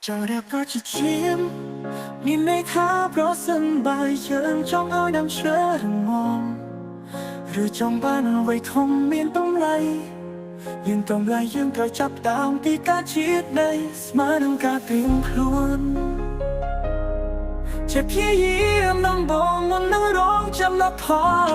ចង់រៀបប្រជាឈាមមានន័យថាប្រសិនបើយើងចង់ឲ្យដើមឈើរងំឬចង់បានអ្វីធំមានតម្លៃយើងតម្លៃយើងត្រូវចាប់ផ្ដើមពីការជាតិដីស្មើនឹងការត្រៀមខ្លួនជាព្យាយាមដំបងមុននឹងរងចាំលទ្ធផល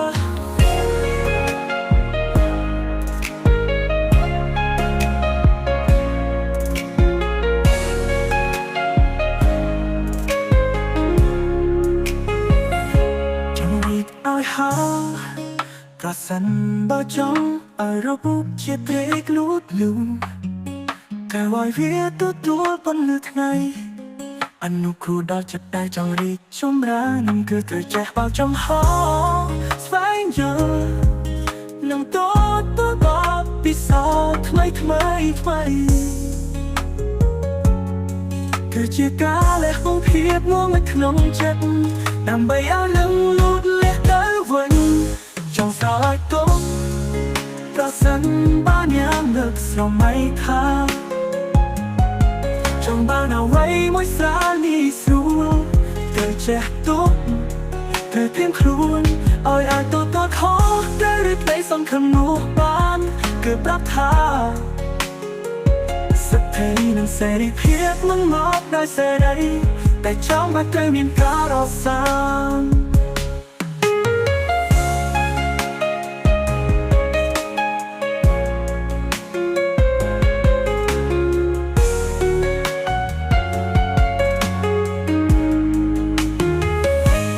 ចង់រីកឲ្យហោប្រសិនបើចង់ឲ្យរូបជាព្រែកលូតលូនតែឲ្យវាទទួលពន្លឺថ្ងៃអនុគ្រោះដល់ចិត្តដែលចង់រីកចម្រើននឹងគឺត្រូវចេះបើកចំហស្វែងយល់នឹងទទួលបទពិសោធន៍ថ្មីថ្មីថ្មីគឺជាការលះបង់ភាពងងឹតក្នុងចិត្តដើម្បីឲ្យនឹងលូតលះទៅវិញចង់ស្រោចទុកប្រសិនបើអ្នកនឹកស្រមៃថាចង់បានអ្វីមួយស្រាលនេះស្រួលត្រូវចេះទុកត្រូវត្រៀមខ្លួនឲ្យអាចទទួលខុសត្រូវឬក្តីសង្ឃឹមនោះបានគឺប្រាប់ថា សិទ្ធិនិងសេរីភាពមិនមកដោយសេរីតែចង់មកត្រូវមានការរសាន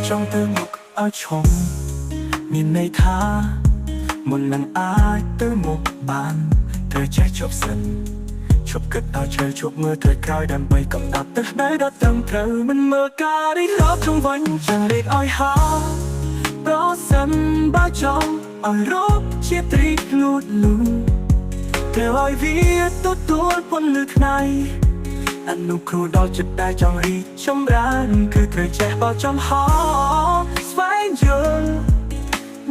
ចង់ទៅមុខឲ្យឈំមានន័យថាមុននឹងអាចទៅមុខបានត្រូវចេះជប់សិនឈប់គិតឲ្យជ្រៅឈប់មើលទៅក្រោយដើម្បីកំណត់ទិសដៅដ៏ត្រឹមត្រូវមិនមើលការរិះរកជុំវិញចង់រីកឲ្យហោប្រសិនបើចង់ឲ្យរកជាត្រីលូតលូន ត្រូវឲ្យវាទទួលពន្លឺថ្ងៃអនុគ្រោះដល់ចិត្តដែលចង់រីកចម្រើនគឺត្រូវចេះបើកចំហស្វែងយល់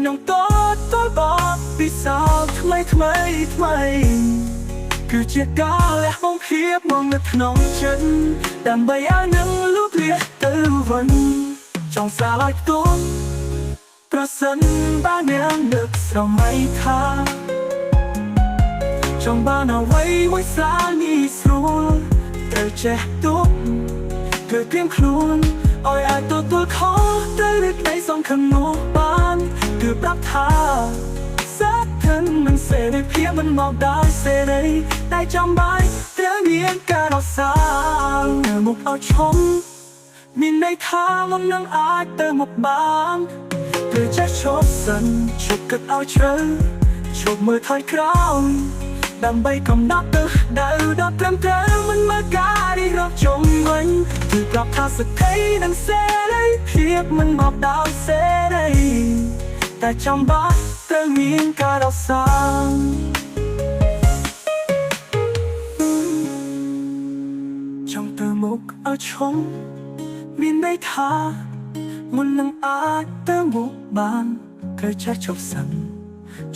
នឹងទទួលបទពិសោធន៍ថ្មីថ្មីថ្មីគឺជាការលះបង់ភាពងងឹតក្នុងចិត្តដើម្បីឲ្យនឹងលូតលាស់ទៅវិញចង់សាឲ្យផ្ទុំប្រសិនបើអ្នកនឹកស្រមៃថា ចង់បានអ្វីមួយស្រាលនេះស្រួលត្រូវចេះទុកត្រូវត្រៀមខ្លួនឲ្យអាចទទួលខុសត្រូវឬក្តីសង្ឃឹមនោះបានគឺប្រាប់ថាសត្វធិននិងសេរីភាពមិនមកដោយសេរីតែចាំបាច់ត្រូវមានការរក្សានៅមុខឲ្យឈំមានន័យថាមុននឹងអាចទៅមុខបានត្រូវចេះឈប់សិនឈប់គិតឲ្យជ្រៅឈប់មើលថយក្រោយ ដើម្បីកំណត់ទិសដៅដ៏ត្រឹមត្រូវមិនមើលការរិះរកជុំវិញគឺប្រាប់ថាសិទ្ធិនិងសេរីភាពមិនមកដោយសេរីតែចាំបាច់ត្រូវមានការរក្សាចង់ទៅមុខឲ្យឈំមានន័យថាមុននឹងអាចទៅមុខបានត្រូវចេះឈប់សិន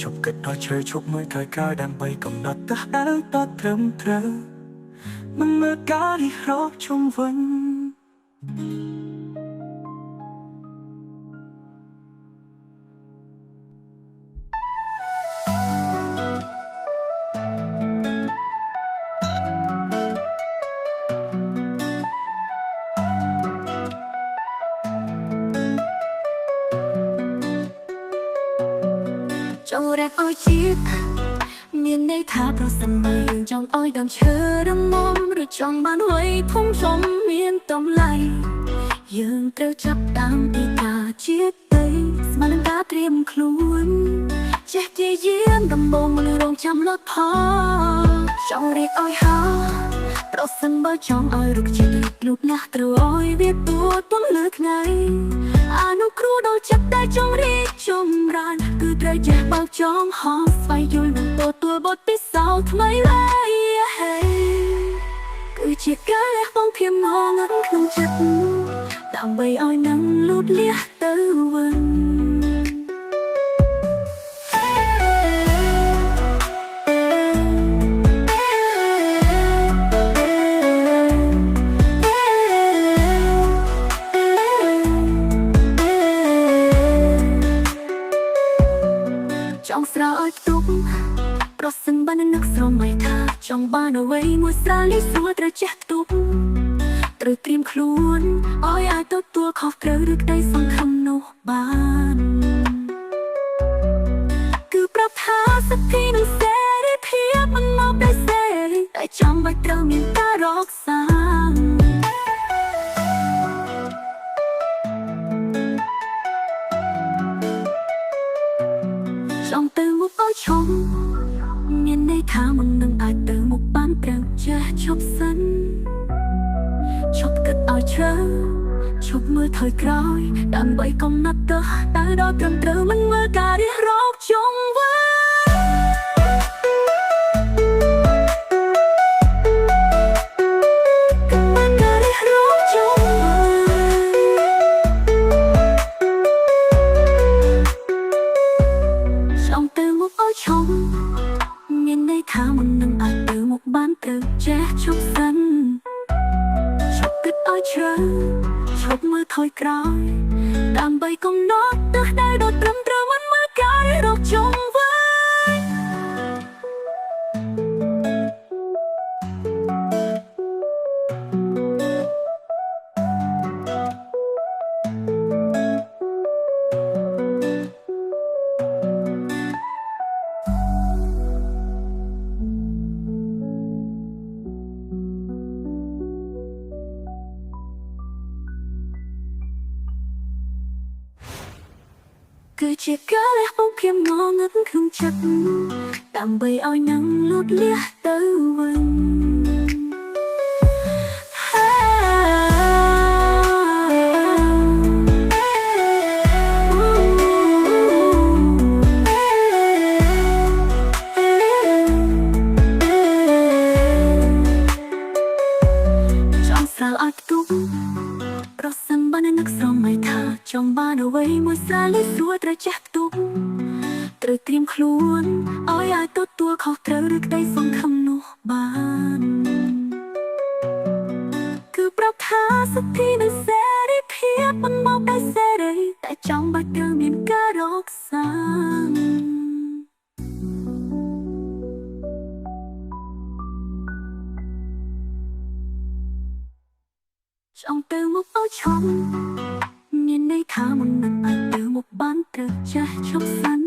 ឈប់គិតដល់ជ្រៅឈប់មើលថយក្រោយដើម្បីកំណត់ទិសដៅដ៏ត្រឹមត្រូវមិនមើលការរិះរកជុំវិញ ចង់រកឲ្យជាតិមានន័យថាប្រសិនបើយើងចង់ឲ្យដើមឈើរឹងមាំឬចង់បានអ្វីធំធំមានតម្លៃយើងត្រូវចាប់តាមពីការជាតិដីស្មើនឹងការត្រៀមខ្លួនចេះព្យាយាមដំបូងមុនរងចាំលទ្ធផលចង់រៀបឲ្យហោប្រសិនបើចង់ឲ្យរុក្ខជាតិលូតលាស់ត្រូវឲ្យវាទួតពន្លឺថ្ងៃអនុគ្រោះដល់ចិត្តដែលចង់រីកចម្រើនគឺត្រូវចេះបើកចំហស្វែងយល់និងទទួលបទពិសោធន៍ថ្មីគឺជាការលះបង់ភាពងងឹតក្នុងចិត្តដើម្បីឲ្យនឹងលូតលាស់ទៅវិញ ចង់បានអ្វីមួយស្រាលស្រួលត្រូវចេះផ្ទុកត្រូវត្រៀមខ្លួនឲ្យអាចទទួលខុសត្រូវឬក្តីសង្ឃឹមនោះបានគឺប្រាប់ថាសិទ្ធិនិងសេរីភាពមិនមកដោយសេរីតែចាំបាច់ត្រូវមានការរក្សាចង់ទៅមុខឲ្យឈំមានន័យថាមុននឹងអាចទៅមុខបានត្រូវចេះឈប់សិនឈប់គិតឲ្យជ្រៅឈប់មើលថយក្រោយដើម្បីកំណត់ទិសដៅដល់ត្រឹមត្រូវមិនមើលការរិះរកជុំវិញមិនការរិះរកជុំវិញចង់ទៅមុខឲ្យឈំមានន័យថាមុននឹងអាចទៅមុខបានត្រូវចេះឈប់សិនឈប់គិតឲ្យជ្រៅឈប់មើលថយក្រោយដើម្បីកំណត់ទិសដៅដ៏ត្រឹមត្រូវមិនមើលការរិះរកជុំវិញគឺជាការលះបង់ខ្ញុំងងឹតក្នុងចិត្តដើម្បីឲ្យនឹងលូតលាស់ទៅវិញចង់ស្រាលឲ្យផ្ទុះប្រសិនបើអ្នកនឹកស្រមៃថាចង់បានអ្វីមួយស្រាលស្រួលត្រូវចេះផ្ទុះត្រូវត្រៀមខ្លួនឲ្យអាចទទួលខុសត្រូវឬក្តីសង្ឃឹមនោះបានគឺប្រាប់ថាសិទ្ធិនិងសេរីភាពមិនមកដោយសេរីតែចាំបាច់ត្រូវមានការរក្សាចង់ទៅមុខឲ្យឈំមានន័យថាមុននឹងអាចទៅមុខបានត្រូវចេះឈប់សិន